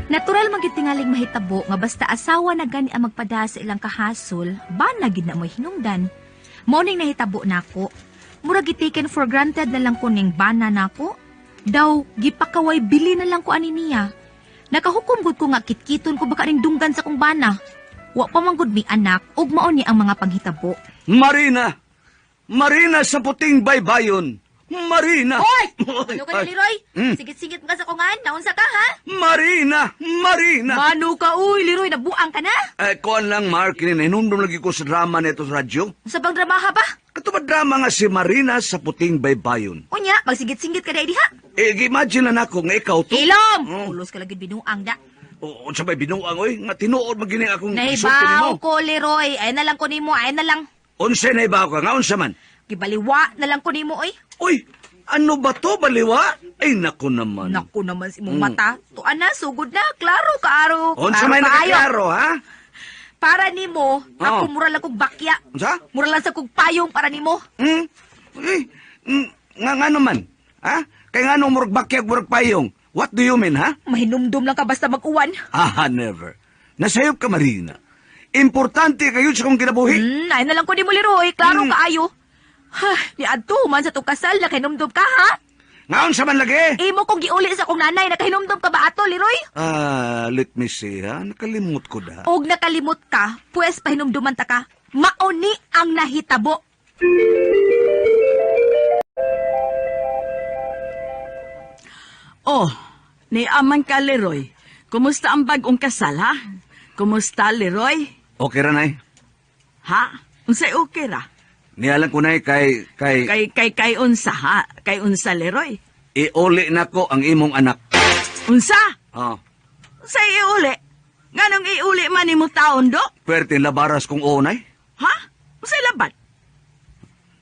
Natural man gyud tingaling mahitabo nga basta asawa na gani ang magpada sa ilang kahasol, bana gid na mo'y hinungdan. Mao ning nahitabo nako. Murag gi-taken for granted na lang ko ning bana nako. Daw gipakaway bili na lang ko ani niya. Nakahukom gud ko nga kitkiton ko baka ning dunggan sa kong bana. Wa pa man gud mi anak ug mao ni ang mga panghitabo. Marina! Marina sa puting baybayon! Marina! Hoy! Ano ka na, Ay. Leroy? Sigit-sigit mo ka sa kungan. Naunsa ka, ha? Marina! Marina! Mano ka, uy, Leroy, nabuang ka na? Eh, kuan lang, Mark, hinumdum lagi ko sa drama nito sa radyo. Sa bang dramaha ba? Kato ba drama nga si Marina sa puting baybayon? Unya, magsigit-singgit ka diha. Eh, imagine na nako nga ikaw to. Hilom! Oh. Ulos ka lagi binuang da. O, unsa may binuang, oy? Nga tinuod magini akong isulti Nahibaw nimo. ko, Leroy. Ay na lang ko nimo, ay na lang. Unsa nahibaw ka? Nga unsa man? Gibaliwa na lang ko nimo, oy. Uy, ano ba to, baliwa? Ay, nako naman. Naku naman si mong mata. Tuan na, sugod na. Klaro ka, aro. Unsa Klaro may kaayo. nakaklaro, ha? Para nimo, ako Oo. mura lang kog bakya. Unsa? Mura lang sa kog payong para nimo. Hmm? Uy, nga nga naman. Ha? Kaya nga nung murag bakyag, murag payong. What do you mean, ha? Mahinumdum lang ka basta mag-uwan. Ah, never. Nasayop ka, Marina. Importante kayo sa kong kinabuhi. Ay na lang ko nimo, Leroy. Klaro kaayo. Ha, di adto man sa tong kasal nakahinumdum ka, ha? Ngaon sa man lagi? Imo kong giuli sa akong nanay, nakahinumdum ka ba ato, Leroy? Ah, let me see, ha? Nakalimot ko da. Og nakalimot ka, pues pahinumduman ta ka. Mauni ang nahitabo. Oh, ni aman ka, Leroy. Kumusta ang bagong kasal, ha? Kumusta, Leroy? Okay ra, nay. Ha? Unsay okay ra? Nialang ko, nay, kay, Kay unsa, ha? Kay unsa, Leroy? iuli na ko ang imong anak. Unsa? Oh, Unsay iuli? Nganong iuli man nimo taon do? pwerte labaras kong oo, nay. Ha? Unsay labad?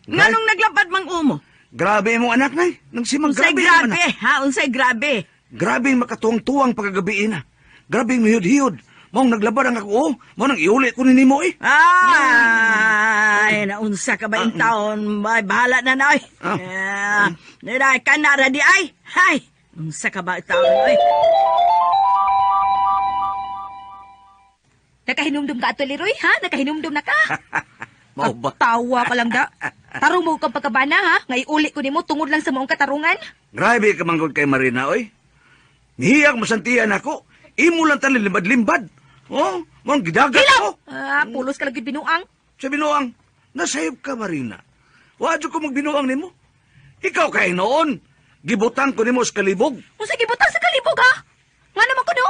Nganong naglabad mang umo? Grabe imong anak, nay. Nagsimang Unsay grabe, imong grabe, anak. ha? Unsay grabe? Grabe ang makatuwang-tuwang pagkagabi na. Grabe ang mihiyod-hiyod. Maong naglabad ang ako, oh. Mao nang iuli ko ni nimo, eh. Ay, naunsa ka ba yung taon? Ay, bahala na na, oy. Ah. Ah, Niray, ka na, radi, ay. Hay, unsa ka ba yung taon, oy? Nakahinumdum ka ato, Leroy, ha? Nakahinumdum na ka? Mao ba? Tawa ka lang da. Tarong mo kang pagkabana, ha? Nga iuli ko nimo tungod lang sa maong katarungan. Grabe ka manggod kay Marina, oy. Nihiyang masantian ako. Imo lang tanin limbad-limbad. Oh, mao ang gidagat ko. Ah, pulos ka lang gyud binuang. Sa binuang, nasayop ka, Marina. Wadyo ko magbinuang nimo. Ikaw kay noon. Gibutang ko nimo sa kalibog. Unsa gibutang sa kalibog, ha? Nga naman ko no?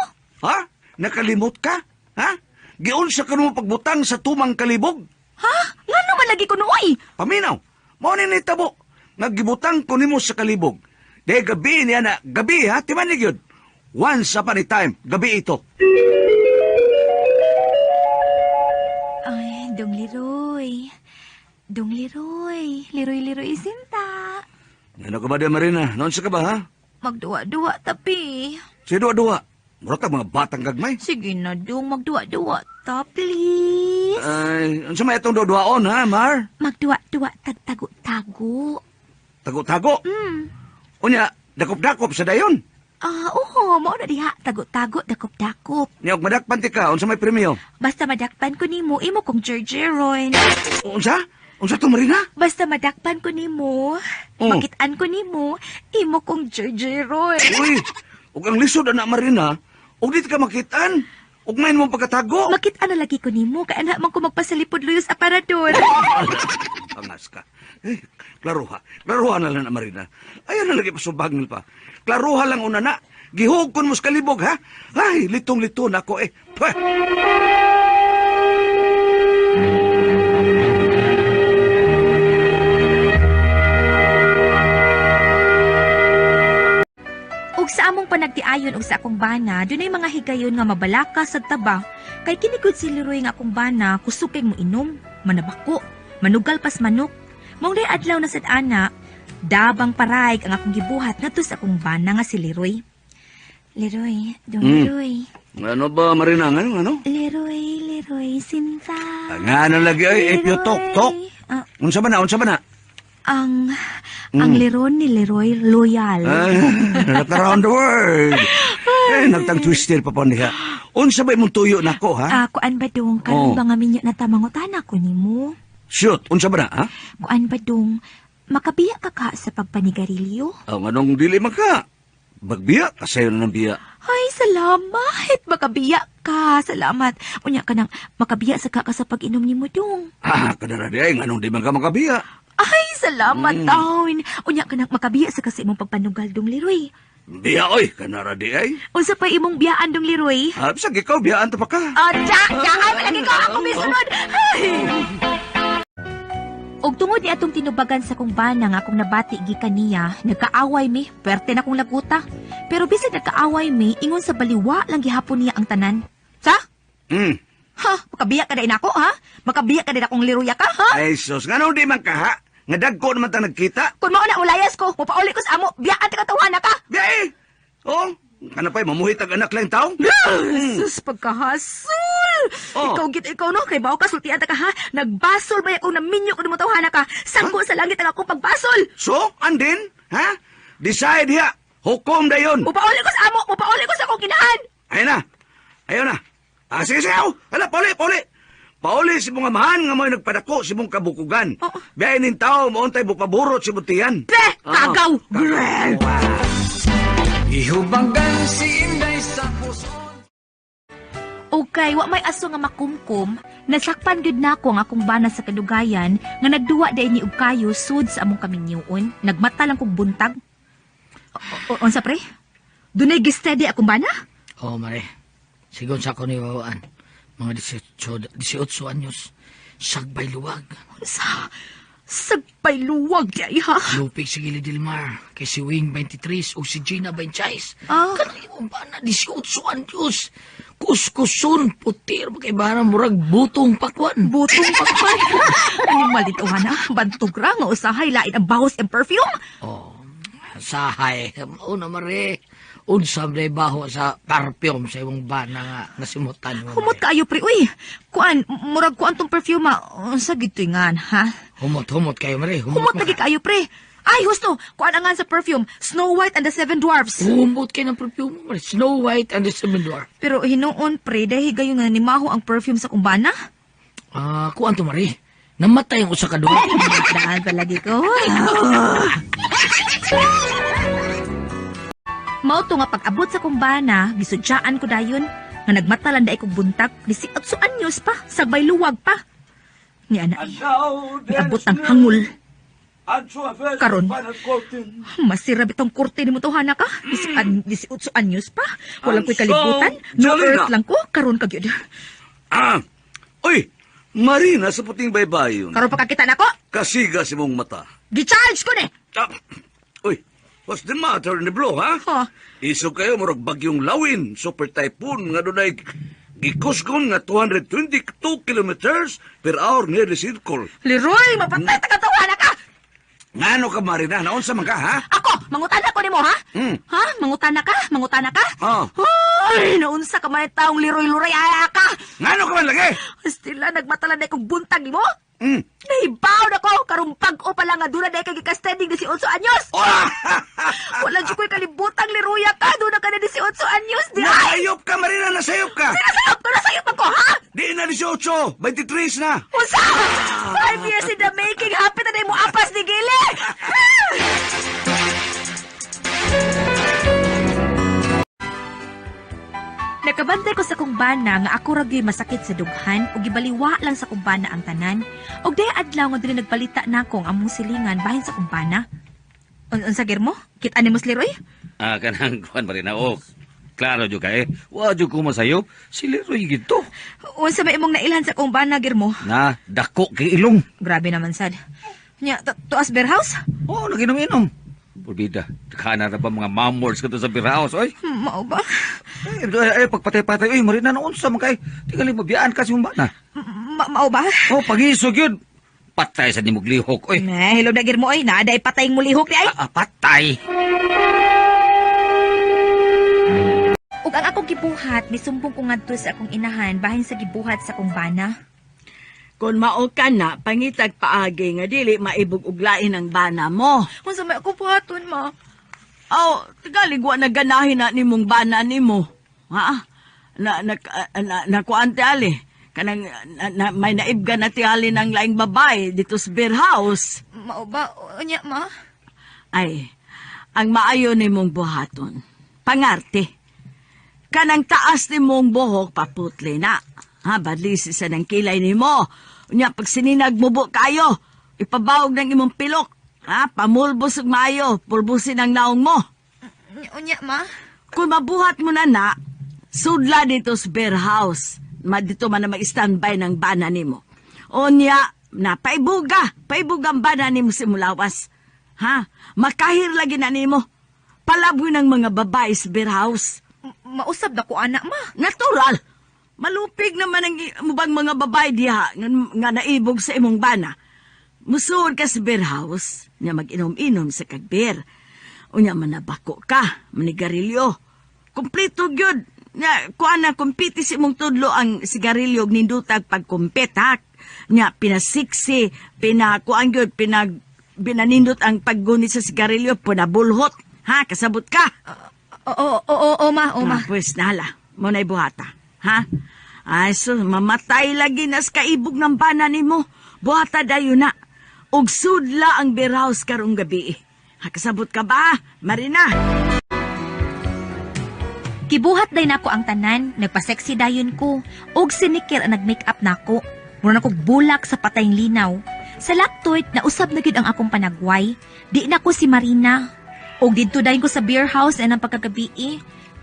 Ha? Nakalimot ka? Ha? Giunsa ka nimo pagbutang sa tumang kalibog? Ha? Nga naman lagi ko no, oy. Paminaw, mao ni nitabo. Nga gibutang ko nimo sa kalibog. Dahil gabi niya na, gabi ha, timanig yun. Once upon a time, gabi ito. Ay, Dong Leroy. Dong Leroy. Leroy, Leroy, sinta. Ano ka ba di, Marina? Noon sa ka ba, ha? Magduwa-duwa tapi. Si duwa-duwa. Mura ka mga batang gagmay. Sige na, Dong. Magduwa-duwa ta, please. Ay, ano sa may itong duwa-duwaon, ha, Mar? Magduwa-duwa tagtago-tago. Tago-tago. Unya, dakop-dakop sa dayon. Ah, oo, mao na diha. Tago-tago, dakop-dakop. Niya, og madakpan ti ka, unsa may premyo? Basta madakpan ko nimo, imo kong jerjeron. Unsa? Unsa to, Marina? Basta madakpan ko nimo, Oh. makitaan ko nimo, imo kong jerjeron. Uy, ug ang lisod ana Marina, ug di ka makitaan. Ug main mo pagkatago. Makitaan na lagi ko nimo, kay anak man ko magpasalipod luyos aparador. Angas ka. Eh, klaruha. Klaruha na lang na, Marina. Ayaw na lagi pasubangil pa. Klaruha lang una na. Gihugkon mo sa kalibog, ha? Ay, litong-lito na ako eh. Pah! Ug sa among panagtiayon og sa akong bana, dunay mga higayon nga mabalaka sa taba. Kay kinigod si Leroy nga akong bana, kusog kay mo inom, manabako, manugal pas manok. Maong day adlaw na sad ana, dabang paraig ang akong gibuhat ngadto sa akong bana nga si Leroy. Leroy, dong Leroy. Ano ba, Marina? Ano? Ano? Leroy, Leroy, sinta. Nga ano lagi, ay, eh, tok, tok. Ah, Unsa ba na? Unsa ba na? ang leron ni Leroy Loyal. Ay, not around the world. Eh, nagtang twister pa pa niya. Unsa ba imong tuyo nako, ha? Ah, kuan ba dong? Karon Oh. ba nga minyo na tamangutana ko nimo? Shoot, unsa ba na, ha? Kuan ba dong? Makabiya ka ka sa pagpanigarilyo? Ang anong dili man ka? Magbiya, kasayo na ng biya. Ay, salamat! Makabiya ka. Salamat. Unya ka nang makabiya sa ka ka sa pag-inom nimo dong. Ah, kadara di ay, nganong di man ka makabiya. Ay, salamat taon. Unya ka nang makabiya sa kasi imong pagpanugal dong Leroy. Biya, oy, kanara di ay. Unsa pa imong biyaan dong Leroy? Ah, bisag ikaw, biyaan ta pa ka. Ah, ja, ja, ay, malagi ko ako may sunod. Ay. Og tungod ni atong tinubagan sa kong bana nga akong nabati gikan niya, nagkaaway mi, pwerte na kong laguta. Pero bisag nagkaaway mi, ingon sa baliwa lang gihapon niya ang tanan. Sa? Ha, makabiya ka din ako, ha? Makabiya ka din akong liruya ka, ha? Ay, sus, nganong di man ka, ha? Nga dagko naman ta nagkita. Kung mao na ulayas ko, mupauli ko sa amo, biyaan ta katawa na ka. Biya, eh. Oh, kana pa'y mamuhit ang anak lang tao. Sus, pagkahasol! Oh. Ikaw git ikaw no, kay bao ka sultian ta ka ha. Nagbasol ba akong naminyo ko nimo ka. Sangko sa langit ang akong pagbasol. So, andin, ha? Decide hiya. Hukom dayon. Mupauli ko sa amo, mupauli ko sa akong kinahan. Ayun na. Ayun na. Ah, sige, sige. Aw. Hala, pauli, pauli. Pauli si mong amahan nga mo'y nagpadako si mong kabukugan. Oo. Biyahin nin tao, moontay bupaburot si butiyan. Be, kagaw. Ihubagan si Inday sa puso. Okay, wa may aso nga makumkum, nasakpan gyud nako ang akong bana sa kadugayan nga nagduwa dai ni og kayo sud sa among kaminyoon. Nagmata lang kog buntag. Unsa pre? Dunay gisteady akong bana? Oo, mare. Sigon sa ako ni Wawaan. Mga 18, 18 anyos. Sagbay luwag. Unsa? Sagbay luwag di ay ha. Lupig si Gili Dilmar. Kay si Wing 23 o si Gina 26. Ah. Kanang imong bana, 18 anyos. Kuskusun, putir, kay bana, murag butong pakwan. Butong pakpan. Animal dito ha na. Bantog ra nga usahay lain ang bahos and perfume. Oh, sahay. Una, mare. Unsa man baho sa perfume sa imong bana nga nasimutan mo. Humot mare. kaayo pre uy. Kuan, murag kuan tong perfume ah. Unsa gid to'y ngan ha? Humot, humot kayo, mare. Humot, Humot lagi kaayo pre. Ay husto, kuan ang ngan sa perfume, Snow White and the Seven Dwarfs. Humot kayo ng perfume mo, mare. Snow White and the Seven Dwarfs. Pero hinuon pre, dahil gayon nga nimaho ang perfume sa kumbana. Ah, kuan to mare. Namatay ang usa ka duha. Daan palagi ko. Mao to nga pag-abot sa kumbana, gisudyaan ko dayon nga nagmatalan dai kog buntag, 18 anyos pa, sagbay luwag pa. Ni ana eh, niabot ang hangul. Karon. Masira bitong korte ni mo tuhana ka. 18 anyos pa. Walang ko'y kalibutan. No Jolina. earth lang ko. Karon ka gyud. Ah, uy, Marina sa puting baybayon. Karon pa kakita nako. Kasiga si mong mata. Gi-charge ko ni. Ah, uy, what's the matter in the blue, ha? Ha? Isog kayo, murag bagyong lawin, super typhoon, nga dunay gikuskon nga 222 kilometers per hour nearly circle. Leroy, mapatay ta ka tuhana ka. Ngano ka, Marina? Naunsa man ka, ha? Ako, mangutana ko nimo ha? Ha? Mangutana ka? Mangutana ka? Ah. Ay, naunsa ka man taong Leroy Luray ay ka. Ngano ka man lagi? Stila nagmatalan na kong buntag nimo. Nahibaw na ko karong pag-o pa lang nga duna na kay gikastending 18 anyos. Oh! Wala jud ko'y kalibutang Leroy ka, duna ka na 18 anyos di ay. Nasayop ka, Marina! Nasayop ka! Nasayop ko, nasayop ako ha? Di na 18! 23 na! Unsa? 5 years in the making, happy na mo apas ni Gili. Nakabantay ko sa kong bana nga ako ra gyud masakit sa dughan ug gibaliwa lang sa kong bana ang tanan. Ug day adlaw nga dili nagbalita nako ang among silingan bahin sa kong bana. Unsa girmo? Kita ni Leroy? Ah, kanang kuan Marina. Oh, klaro jud ka eh. Wa jud ko masayop. Si Leroy gito. Unsa may imong nailhan sa kong bana girmo? Na, dako kay ilong. Grabe naman sad. Nya, tuas beer house? Oh, naginom-inom. Purbida, kana na ba mga mamors ka to sa beer house, oy? Mao ba? Ay, ay, pagpatay-patay, oy, Marina, naunsa man kay. Tingali mabiyaan ka si mong bana. Mao ba? Oh, pagisog yun. Patay sa nimog lihok, oy. Nah, hello na girmo oy, naa day patay mo lihok di ay. Ah, ah, patay. Ug ang akong gibuhat, misumbong ko ngadto sa akong inahan bahin sa gibuhat sa akong bana. Kung mao ka na, pangitag paagi nga dili maibog uglain ang bana mo. Unsa may akong buhaton, ma? Aw, Tagalog wa na ganahin na nimong bana nimo. Ha? Na na na, na kuan ti ali. Kanang na, na, may naibga na ti ali ng laing babae dito sa beer house. Mao ba? Unya, ma? Ay, ang maayo nimong buhaton. Pangarte. Kanang taas nimong buhok paputli na. Ha, badlisi sa ng kilay nimo. Unya pag sininag mubo kayo, ipabawog ng imong pilok. Ha, pamulbos ug maayo, pulbusin ang naong mo. Unya, ma? Kung mabuhat mo na na, sudla dito sa beer house. Ma, dito man na mag-standby ng bana nimo. Unya, na paibuga, paibuga ang bana nimo sa mulawas. Ha? Makahir lagi na nimo. Palaboy ng mga babae sa beer house. Mausab na ko, anak, ma. Natural. Malupig naman ang mubang mga babae diha nga, nga naibog sa imong bana. Musuod ka sa beer house, nya mag-inom-inom sa kag beer. Unya manabako ka, manigarilyo. Kompleto gyud. Nya kuan na kumpiti sa imong tudlo ang sigarilyo ug nindutag pagkumpet ha. Nya pinasiksi, pinakuan gyud, pinag binanindot ang paggunit sa sigarilyo, pinabulhot. Ha, kasabot ka. Oo, oo, oo, ma, oo, ma. Ah, pues nala, mo na'y buhata. Ha? Ay, so, mamatay lagi nas kaibog ng bana nimo. Buhata dayo na. Og sudla ang beer house karong gabi. Ha, kasabot ka ba, Marina? Kibuhat day nako ang tanan, nagpa-sexy dayon ko. Og sinikir ang nag-makeup nako. Mura na kog bulak sa patayng linaw. Sa laptoid, nausab na gyud ang akong panagway. Di na ko si Marina. Og didto dayon ko sa beer house ang pagkagabi.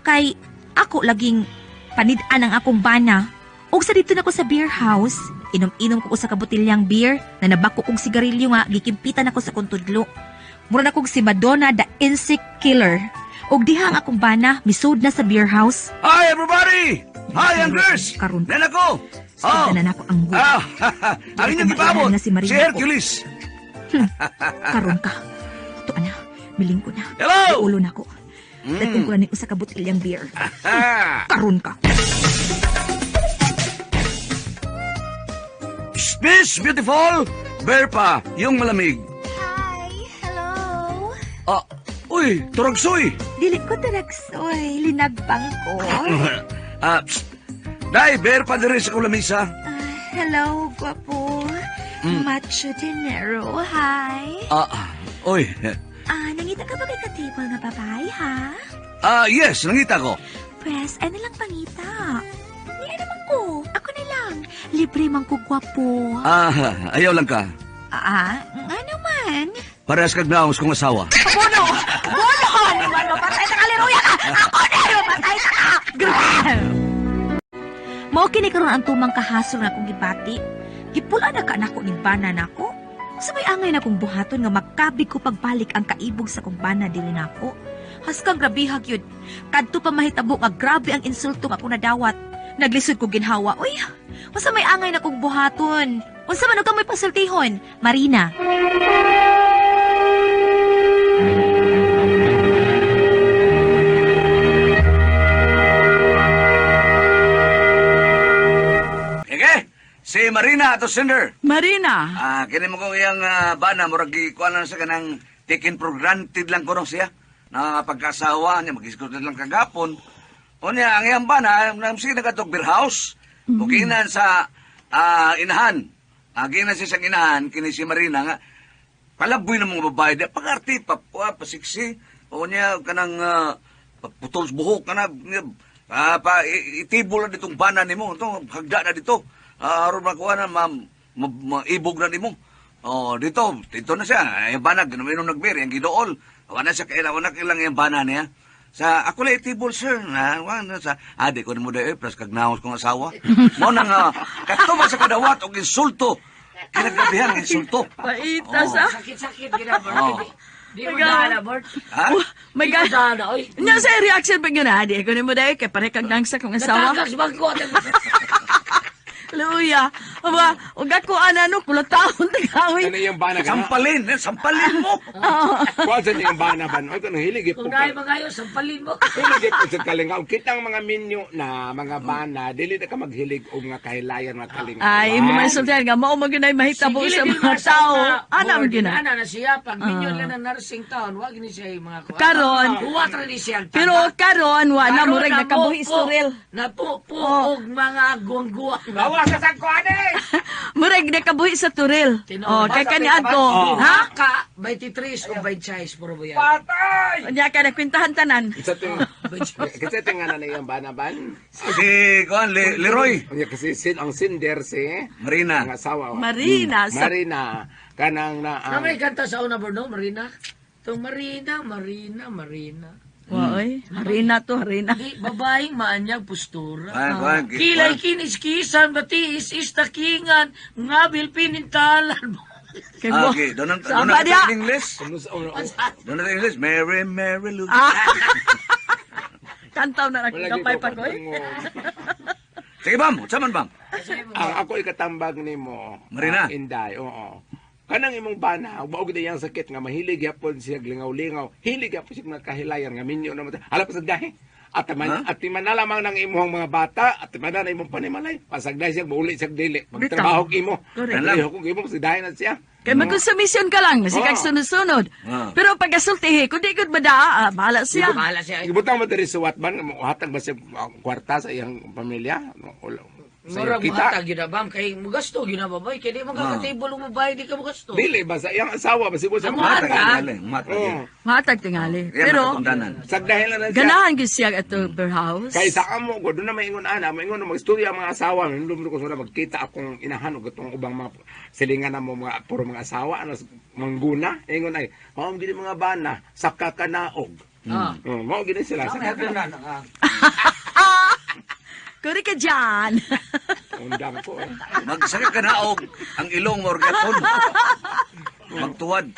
Kay ako laging panid-an ang akong bana. Og sa dito na ko sa beer house, inom-inom ko usa ka botilyang beer na nabako kog sigarilyo nga gikimpitan ako sa kong tudlo. Mura na kog si Madonna the Insect Killer. Og diha ang akong bana, misud na sa beer house. Hi, everybody! Hi, Andres! Karon. Nan ako! Oh. Na nako ang gulo. Ah, ang inyong gipabot, Nga si Marina si ko. Hercules. Karon ka. Ito ana, miling ko na. Hello! Ulo na ko. Datong ko na ni usa ka botilyang beer. Ah. Karon ka. Miss Beautiful, bear pa, yung malamig. Hi, hello. Ah, uy, turagsoy. Dili ko taragsoy, linagpang ko. Ah, psst. Day, bear pa diri sa kulamisa. Ah, hello, gwapo. Macho dinero, hi. Ah, uy. Ah, nangita ka ba kay ka-table nga babae, ha? Ah, yes, nangita ko. Pwes, ano lang pangita? Niya naman ko. Ako na lang. Libre man ko, gwapo. Ah, ayaw lang ka. Ah, nga naman. Parehas kag naos kong asawa. Bono! Bono! Naman, mapatay sa kaliruya ka! Ako na! Mapatay sa ka! Grabe! Mao kini karon ang tumang kahasol nga akong gibati. Gipula na ka nako ning bana nako. Sa may angay na kong buhaton nga makabig ko pagbalik ang kaibog sa kong bana dili nako. Haskang grabihag yun. Kadto pa mahitabo nga grabe ang insulto nga akong nadawat. Naglisod ko ginhawa. Uy, unsa may angay na kong buhaton? Unsa man og kamoy pasultihon? Marina. Okay, si Marina ato sender. Marina, Ah, kini mo ko iyang bana murag gikuan lang sa kanang taken for granted lang kuno siya. Na pagkasawa niya mag-isgot lang kagapon. Unya ang iyang bana nang sige nagadtog beer house. Mm-hmm. Sa inahan. Ah, ginan siya sa inahan kini si Marina nga palaboy ng mga babae di pag-arte pa, pa pasiksi. Unya kanang putol sa buhok kana pa itibol na ditong bana nimo itong hagda na dito. Ah, aron makuha na ma, ma, maibog na nimo. Oh, dito, dito na siya. Ay, bana, ginuminom nagbeer, yung gidool. Wala siya kaila, wala kailang yung bana niya. Sa ako lang itibol, sir. Na, wala sa di ko nimo dai plus kag naos kong asawa. Mo nang katuma sa kadawat og insulto. Kinagrabihan ang insulto. paita sa... Sakit-sakit gina, Bert. Oh. Di mo dana, Bert. Ha? Oh, my Di mo God. dana, oy. Nya sa reaction pag yun, ha? Di ko nimo dahil kay pare kag nangsa kong asawa. Natagak sa bangko. Luya. Aba, ug ako ana no kulataon tagawi. Ano yung bana ka? Sampalin, eh, sampalin mo. Kuan sa iyang bana ba? Ay, kanang hilig Kung po. naay mga sampalin mo. Hilig po sa kalingaw. Kitang mga minyo na mga bana, dili na ka maghilig og mga kahilayan, mga kalingaw. Ay, imo man sultihan nga mao man gyud ay mahitabo sa mga tao. Ana man gyud na. Ana na siya pag minyo lang ng nursing town, wag ni siya yung mga kuwan. Karon. Huwat ra ni siya ang tama. Pero karon wa na Karon, murag nakabuhi namuko, istoril. Napupo Oh. og mga guwang-guwang. Bawa sa sangkuan eh! Murag nakabuhi sa turil. Tinuod. Oh, kay kani adto. Oh. Ha? Ka 23 o 26 puro ba yan? Patay! Unya ka nakwentahan tanan. Isa ting, kasi tinganan na iyang bana ban. Si kuan Leroy. Unya kasi sin, ang sinder si Marina. ang asawa. Marina sa Marina kanang na Na ang may kanta sa una Borno, Marina. Itong Marina, Marina, Marina. Wa oy, harina to, harina. Di, babaeng maanyag postura. Kuan, kuan, Kilay kiniskisan, batiis istakingan, ngabil pinintalan. Kay Ah, mo. okay. Doon Sa ang ba diya? English. Doon ang English. Mary, Mary Lou. Ah. Kantaw na Wala nagkapay gyud pa ko ko. Eh. Sige, bam. Unsa man, bam? Ang ako ikatambag nimo. Marina. Ah, Inday, oo. Kanang imong bana, mao gid iyang sakit nga mahilig gyapon siya lingaw-lingaw, hilig gyapon siya mga kahilayan nga minyo naman. Hala pa sa dahi. At man, Ha? at man na lamang ng imong mga bata, at man na imong panimalay. Pasagday siya, mauli siya dili. Bitaw. Magtrabaho imo. Correct. Dili ko imo pasagdahin na siya. Kay magkonsumisyon ka lang, masikag Oo. sunod-sunod. Ah. Pero pagkasultihi, kung di gud madaa, ah, bahala siya. Bahala siya. Ibutang mo diri suwat man, hatag ba siya kwarta sa iyang pamilya? Sa iyang Murag kita? muhatag yun na bam, kay mugasto yun na babay, kay di mo kakatable mo bahay, di ka mugasto. Dili ba sa iyang asawa ba siguro sa Ang Matag, Matag. galing. Matag. Oo. Matag tingali. Yan, Pero makatundanan. Sagdahin lang na siya. ganahan gyud siya ato beer house. Kay sa amo ko, doon na maingon ana, maingon na magstorya ang mga asawa, nindum ko sa magkita akong inahan og atong ubang mga silingan na mo mga puro mga asawa ano mangguna, ingon ay, mao gini mga bana sa kakanaog. Ah. Mao gini sila sa Tama, kakanaog. ah. Kuri ka dyan. Undang ko eh. Magsaka ka na og ang ilong mo orgaton. Magtuwad.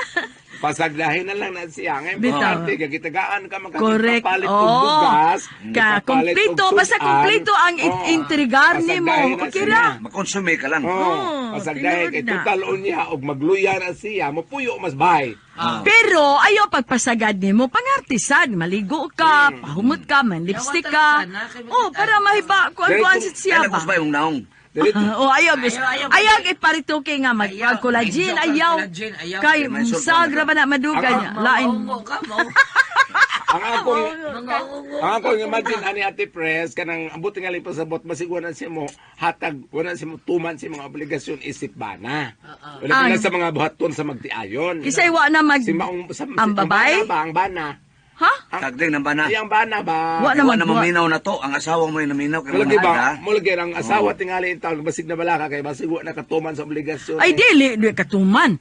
Pasagdahin na lang na siya. Ngayon, Bitaw. parte, gagitagaan ka Correct. magkakapalit og Oh. bugas. Ka ikapalit og kumplito, basta sudan. kumplito ang Oo. intrigar nimo. Pasagdahin na Okay siya. ra. Makonsume ka lang. Oh, Oo, pasagdahin kay tinuod na. total unya og magluya na siya, mapuyo mas bay. Pero ayaw pagpasagad nimo pangartisan, maligo ka, pahumot ka, man lipstick ka. Oh, para mahiba kuan kuan Diretso- siya Kaya ba. nagkus ba yung naong? Diretso Oh, ayaw gusto. Ayaw, ayaw. Ayaw iparituki nga mag Ayaw, collagen, medyo ayaw. collagen, ayaw. Kay May sulfon sagra na. ba na maduga niya. Lain. Maungo ka, maungo. ang akong Maungo. ang akong imagine ani Ate Pres kanang ambot nga pa sa bot basig wala siya mo hatag wala siya mo tuman sa mga obligasyon isip bana. Wala Ang- pila sa mga buhaton sa magtiayon. Kisay wa na mag si maong sa, ang babay? Ang bana ba ang bana? Ha? Tagding ng bana. Iyang bana ba? Wa na Wa na mag maminaw na to. Ang asawa mo yung naminaw. Kay Mulagi ba? mga Mulagi ang asawa tingali in taon basig na balaka kay basig wa nakatuman sa obligasyon. Ay dili di katuman.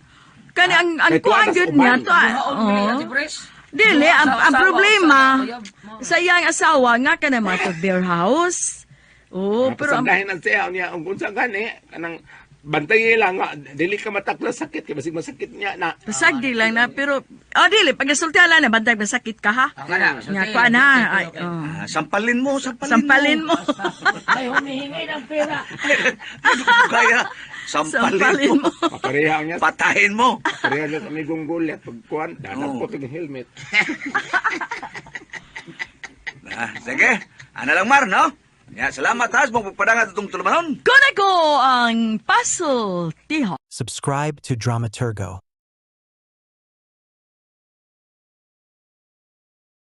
Kani ang Kay kuan tuwa gyud tas niya uban. to. ah, Maungo ni oh. Ate Pres. Dili ang Asawa, problema asawa, asawa. sa iyang asawa nga kana mga to beer house. Oh, pero ang Pasagdahin ang siya niya ang unsa gani kanang bantayi lang nga dili ka matakla sakit kay basig masakit niya na. Pasag di lang na pero oh dili pagasultihan lang na bantay masakit ka ha. Ah, kana, Nya sultihan, kuan ha. okay, Ay, okay. oh. Ah, sampalin mo, sampalin, Sampalin mo. Ay, humihingi ng pera. Kaya, sampalin, Sampalin mo. mo. Papareha niya. Patahin mo. Pareha niya sa amigong gulat. Pagkuhan, danap Oo. ko itong helmet. Ah, sige, ana lang Mar, no? Ya, salamat ha, sa mong pagpadangat itong tulumanon. Kuna ko ang puzzle tiho. Subscribe to Dramaturgo.